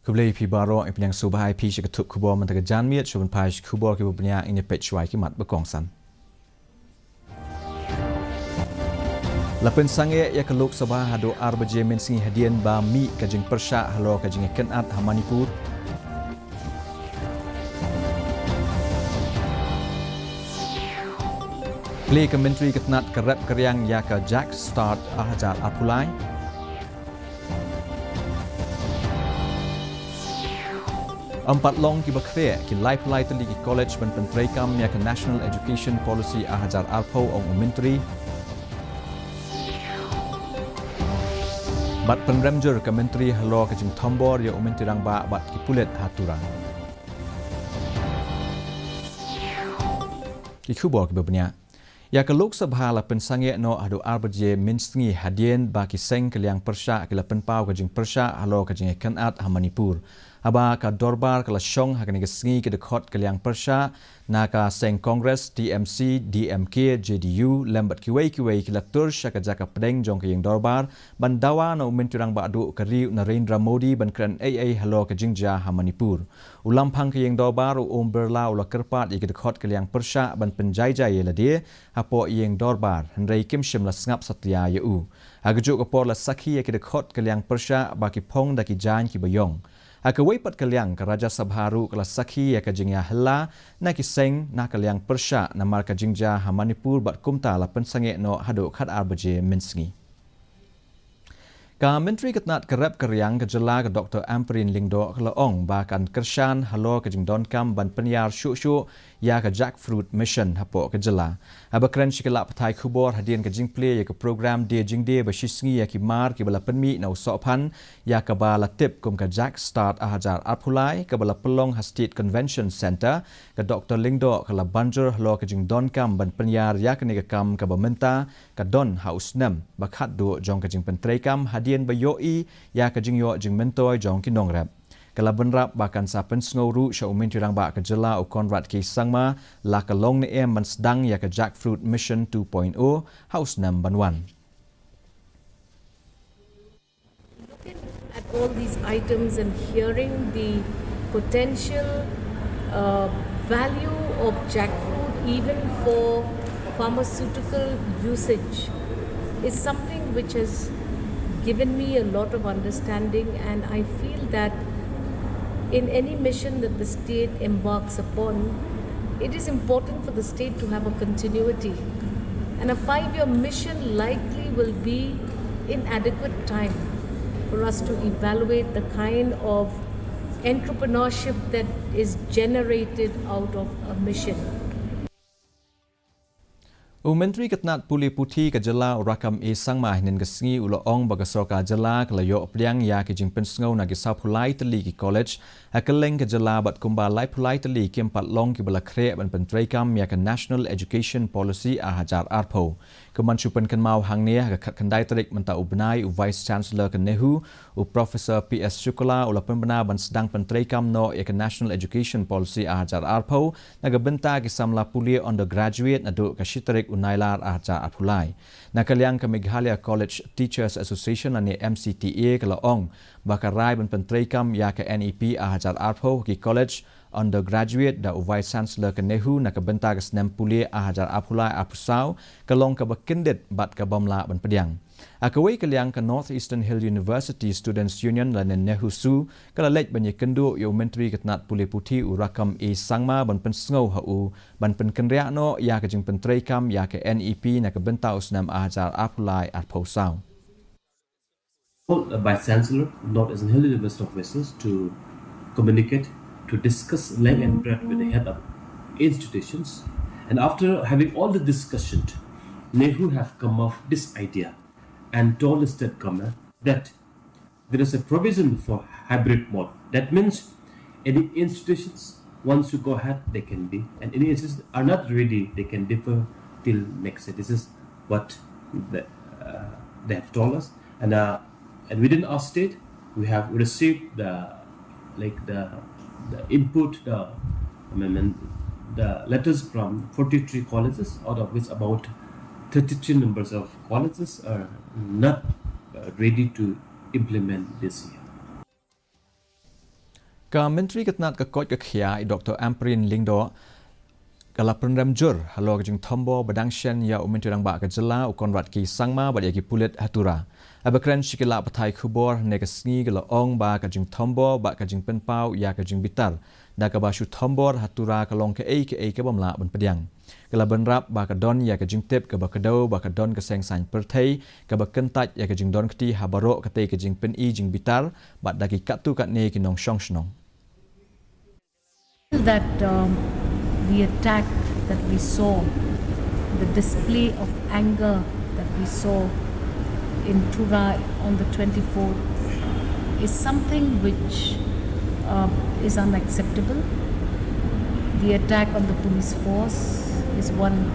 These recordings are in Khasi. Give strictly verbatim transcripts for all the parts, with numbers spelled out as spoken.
Khublei phi baroh, i pdiang sngewbha ïa phi sha ka thup khubor mynta ka janmiet. Shuh ban peit khubor kiba bniah, ngin ïa peit shuwa ki mat ba kongsan. La pynsangeh ïa ka Lok Sabha haduh ar baje mynsngi hadien ba mih ka jingpyrshah halor ka jingïakynad ha Manipur. Plie ka Myntri ka tnat ka rep ka riang ïa ka JAC START ar hajar arphew lai. Ym pat long kiba khreh ki laiphew lai tylli ki college ban pyntreikam ïa ka National Education Policy ar hajar arphew, ong u Myntri. Bad pynrem jur ka Myntri halor ka jingthombor ïa u Myntri Rangbah bad ki pulit ha Tura. Ki khubor kiba bniah. Ïa ka Lok Sabha la pynsangeh noh haduh ar baje mynsngi hadien ba ki seng ka liang pyrshah ki la pynpaw ka jingpyrshah halor ka jingïakynad ha Manipur. Haba ka dorbar ka la shong ha kane ka sngi, ki dkhot ka liang pyrshah na ka seng Congress, T M C, D M K, J D U lem bad kiwei kiwei ki la tur sha ka jaka pdeng jong ka ïing dorbar ban dawa na u Myntri Rangbah duh ka ri u Narendra Modi ban kren ei ei halor ka jingjia ha Manipur. U Lamphang ka ïing dorbar u Om Birla u la kyrpad ïa ki dkhot ka liang pyrshah ban pynjai jai ïa lade hapoh ïing dorbar, hynrei kim shym la sngap satia ïa u. Ha kajuh ka por la sakhi ïa ki dkhot ka liang pyrshah ba ki phong da ki jaiñ kiba ïong. Ha kawei pat ka liang, ka Rajya Sabha ruh ka la sakhi ïa ka jingïahylla na ki seng na ka liang pyrshah namar ka jingjia ha Manipur bad kumta la pynsangeh noh haduh khat ar baje mynsngi. Ka Myntri ka tnat ka rep ka riang ka jylla, ka Doctor Ampareen Lyngdoh, ka la ong ba kan kyrshan halor ka jingdonkam ban pynïar shuh shuh ïa ka Jackfruit Mission hapoh ka jylla. Haba kren sha ki lad pathai khubor hadien ka jingplie ïa ka program die jingdie ba shisngi ïa ki mar kiba la pynmih na u sohphan ïa kaba la tip kum ka JAC START ar hajar arphew lai kaba la pynlong ha State Convention Centre, ka Doctor Lyngdoh ka la ban jur halor ka jingdonkam ban pynïar ïa kane ka kam kaba mynta ka don ha u snem ba khatduh jong ka jingpyntreikam hadien ba ïohi ïa ka jingïoh jingmyntoi jong ki nongrep. Ka la bynrap ba kan sa pynsngew ruh sha u Myntri Rangbah ka jylla u Conrad K Sangma la ka long ne em ban sdang ïa ka Jackfruit Mission two point oh ha u snem ban wan. Looking at all these items and hearing the potential uh, value of jackfruit, even for pharmaceutical usage, is something which has given me a lot of understanding, and I feel that in any mission that the state embarks upon, it is important for the state to have a continuity. And a five year mission likely will be inadequate time for us to evaluate the kind of entrepreneurship that is generated out of a mission. U Myntri ka tnat pule puthi ka jylla u Rakkam A Sangma hynnin ka sngi u la ong ba ka sorkar jylla ka la ïoh pdiang ïa ki jingpynsngew na ki sawphew lai tylli ki college ha kylleng ka jylla bad kumba laiphew lai tylli kim pat long kiba la khreh ban pyntreikam ïa ka National Education Policy ar hajar arphew. Kumban shu pynkynmaw hangne, ha ka khatkhyndai tarik mynta u bnai, u Vice Chancellor ka NEHU, u Professor P S Shukla, u la pynbna ban sdang pyntreikam noh ïa ka National Education Policy ar hajar arphew na ka bynta ki samla pule undergraduate naduh ka shi tarik u Nailar ar hajar arphew lai. Na ka liang ka Meghalaya College Teachers Association lane M C T A ka la ong ba ka rai ban pyntreikam ïa ka N E P ar hajar arphew ha ki college undergraduate da u Vice Chancellor ka NEHU na ka bynta ka snem pule ar hajar arphew lai arphew saw ka long kaba kyndit bad ka bym lah ban pdiang. Ha kawei ka liang, ka North Eastern Hill University Students Union lane NEHUSU ka la leit ban ïakynduh ïa u Myntri ka tnat pule puthi u Rakkam A Sangma ban pynsngew ha u ban pynkynriah noh ïa ka jingpyntreikam ïa ka N E P na ka bynta u snem ar hajar arphew lai arphew saw. Called the Vice Chancellor, North Eastern Hill University of Western, to communicate, to discuss length and breadth with the head of institutions. And after having all the discussion, NEHU have come up this idea and told the state government that there is a provision for hybrid mode. That means any institutions wants to go ahead, they can be, and any institutions are not ready, they can defer till next year. This is what the, uh, they have told us. And uh, and within our state, we have received the like the the input the I mean the letters from forty-three colleges, out of which about thirty-three numbers of colleges are not uh, ready to implement this year. Ka Myntri ka tnat ka koit ka khiah, i Doktor Ampareen Lyngdoh, ka la pynrem jur halor ka jingthombor ba dang shen ïa u Myntri Rangbah ka jylla, u Conrad K Sangma, bad ïa ki pulit ha Tura. Haba kren sha ki lad pathai khubor hynne ka sngi, ka la ong ba ka jingthombor bad ka jingpynpaw ïa ka jingbitar da kaba shu thombor ha Tura ka long kaei kaei kaba ym lah ban pdiang. Ka la bynrap ba ka don ïa ka jingtip kaba kdew ba ka don ka seng saiñ pyrthei kaba kyntait ïa ka jingdonkti ha baroh katei ka jingpyni jingbitar bad da ki katto katne ki nongshong shnong. That um, the attack that we saw, the display of anger that we saw in Tura on the twenty-fourth is something which uh, is unacceptable. The attack on the police force is one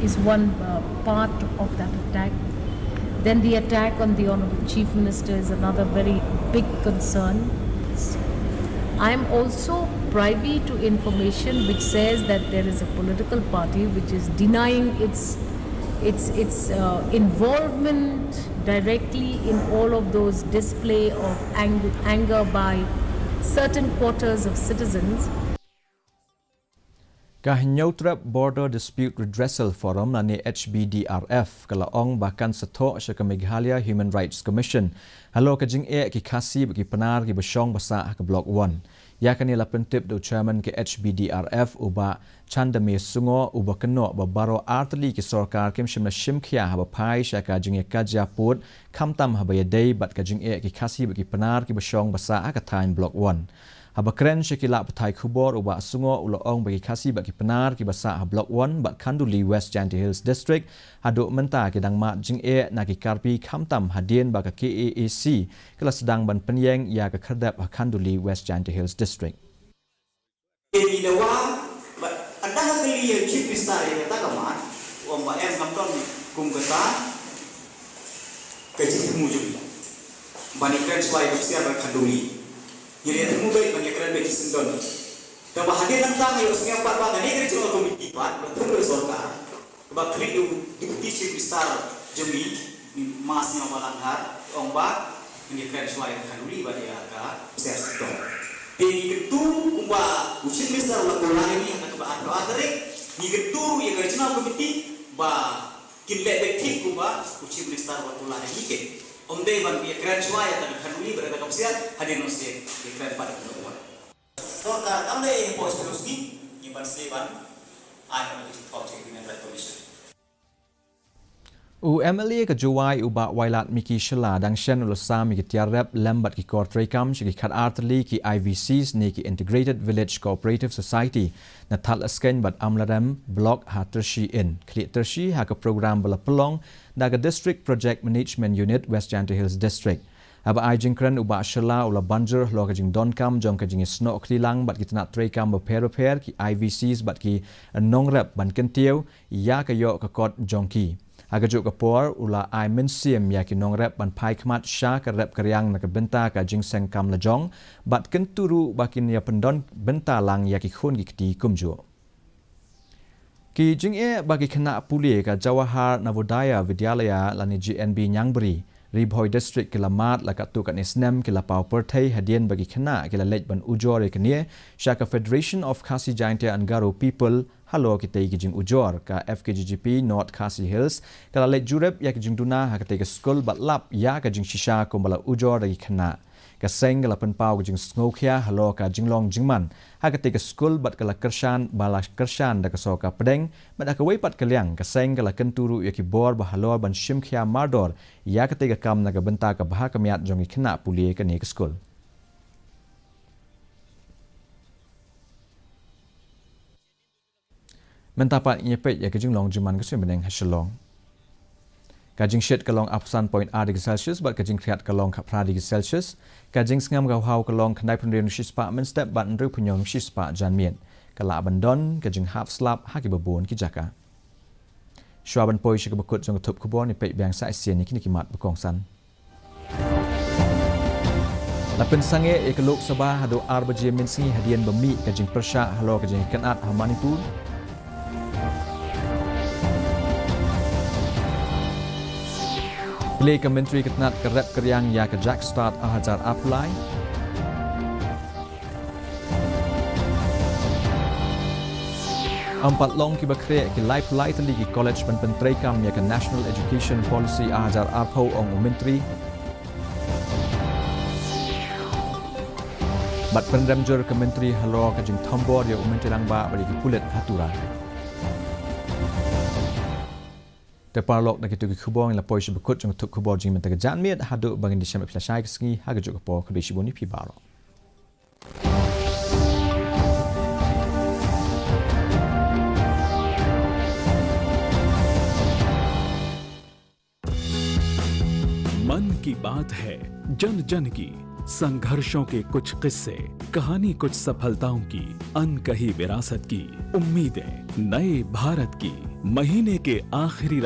is one uh, part of that attack. Then the attack on the Honorable Chief Minister is another very big concern. I'm also privy to information which says that there is a political party which is denying its its its uh, involvement directly in all of those display of ang- anger by certain quarters of citizens. Ka Hynñiewtrep Border Dispute Redressal Forum lane H B D R F ka la ong ba kan sa thoh sha ka Meghalaya Human Rights Commission halor ka jingeh ki Khasi bad ki Pnar kiba shong ba sah ha ka Block One. Ïa kane la pyntip da u Chairman ka H B D R F, u Bah Chandame Sungoh, uba kynnoh ba baroh artylli ki sorkar kim shym la shim khia haba phai sha ka jingïakajia pud, khamtam haba ïadei bad ka jingeh ki Khasi bad ki Pnar kiba shong ba sah ha ka thaiñ Block One. Haba kren sha ki lad pathai khubor, u Bah Sungoh u la ong ba ki Khasi bad ki Pnar kiba sah ha Block One bad Khanduli, West Jaintia Hills District, haduh mynta ki dang mad jingeh na ki karbi, khamtam hadien ba ka K A A C ka la sdang ban pynïeng ïa ka khyrdep ha Khanduli, West Jaintia Hills District. Te ngi dawa ba ynda ka kylli ïa u Chief Minister ïa kata ka mat, u ong ba em, kam don kum kata ka jingthmu jong ngi ban ïakren shuwa ïa ka bsiar ka Khanduli. Ngi la ïa thmu beit ban ïakren beit shisien don. Te ba hadien nangta ngi la sngewbha ba kane ka Regional Committee pat ba thmu da sorkar. Kaba khlieh u Deputy Chief Minister jong ngi, Ma Sniawbhalang Dhar, ong ba ngin ïakren shuwa ïa ka Khanduli bad ïa ka Bsiar Sitdong. Te ngi kyntu kumba u Chief Minister u la kular ïa ngi ha kaba arphew ar tarik, ngi kyntu ïa ka Regional Committee ba kin leh beit thik kumba u Chief Minister u la kular ïa ngi. Te ym dei ban ïakren shuwa ïa ka Khanduli bad ïa ka Bsiar, hadien ngi ïakren pat ïa ka Sorkar kam dei hapoh shi taiew sngi, ngi ban sdie ban ai ha ka jingthoh jong ka Human Rights Commission. U M L A ka Jowai u Bah Wailadmiki Shylla dang shen u la sam ïa ki tiar rep lem bad ki kor treikam sha ki khatar tylli ki I V Cs ne ki Integrated Village Cooperative Society na Thadlaskein bad Amlarem Block ha Tyrshi Inn, Khlieh Tyrshi, ha ka program ba la pynlong da ka District Project Management Unit, West Jaintia Hills District. Haba ai jingkren, u Bah Shylla u la ban jur halor ka jingdonkam jong ka jingïasnoh kti lang bad ki tnat treikam bapher bapher, ki I V Cs bad ki nongrep ban kyntiew ïa ka ïoh ka kot jong ki. Ha kajuh ka por u la ai mynsiem ïa ki nongrep ban phai khmat sha ka rep ka riang na ka bynta ka jingseng kam lajong bad kyntu ruh ba kin ïa pyndon bynta lang ïa ki khun ki kti kumjuh. Ki jingeh ba ki khynnah pule ka Jawahar Navodaya Vidyalaya lane J N V Ñiangbri, Ri Bhoi District ki la mad la katto katne snem ki la paw pyrthei hadien ba ki khynnah ki la leit ban ujor ïa kane sha ka Federation of Khasi Jaintia and Garo People halor kitei ki jingujor. Ka F K J G P North Khasi Hills ka la leit jurip ïa ka jingduna ha katei ka skul bad lap ïa ka jingshisha kumba la ujor da ki khynnah. Ka seng ka la pynpaw ka jingsngewkhia halor ka jinglong jingman ha katei ka skul bad ka la kyrshan, ba la kyrshan da ka sor ka pdeng, bad ha kawei pat ka liang ka seng ka la kyntu ruh ïa ki bor ba halor ban shim khia mardor ïa katei ka kam na ka bynta ka bha ka miat jong ki khynnah pule kane ka skul. Mynta pat ngin ïa peit ïa ka jinglong jingman ka suiñ bneng ha Shillong. Ka jingshit ka long arphew san point ar degree Celsius bad ka jingkhriat ka long khatphra degree Celsius. Ka jingsngem ka haw ka long khyndai phew hynriew ngut shi spah mynstep bad hynriew phew hynñiew ngut shi spah janmiet. Ka lah ban don ka jinghap slap ha kiba bun ki jaka. Shuwa ban poi sha kaba kut jong ka thup khubor, ngin ïa peit biang sa shisien ïa kine ki mat ba kongsan. La pynsangeh ïa ka Lok Sabha haduh ar baje mynsngi hadien ba mih ka jingpyrshah halor ka jingïakynad ha Manipur. Plie ka Myntri ka tnat ka rep ka riang ïa ka Jakstad ar hajar arphew lai. Ym pat long kiba khreh ki laiphew lai tylli ki college ban pyntreikam ïa ka National Education Policy ar hajar arphew, ong u Myntri. Bad pynrem jur ka Myntri halor ka jingthombor ïa u Myntri Rangbah bad ïa ki pulit ha Tura. Te paralok, na kito ki khubor ngi la poi sha ba kut jong ka thup khubor jong ngi mynta ka janmiet. Haduh ba ngin ïashem ïa phi lashai ka sngi, ha kajuh ka por, khublei shibun ïa phi baroh. मन की बात है, जन जन की, संघर्षों के कुछ किस्से, कहानी कुछ सफलताओं की, अनकही विरासत की, उम्मीदें नए भारत की। महीने के आखिरी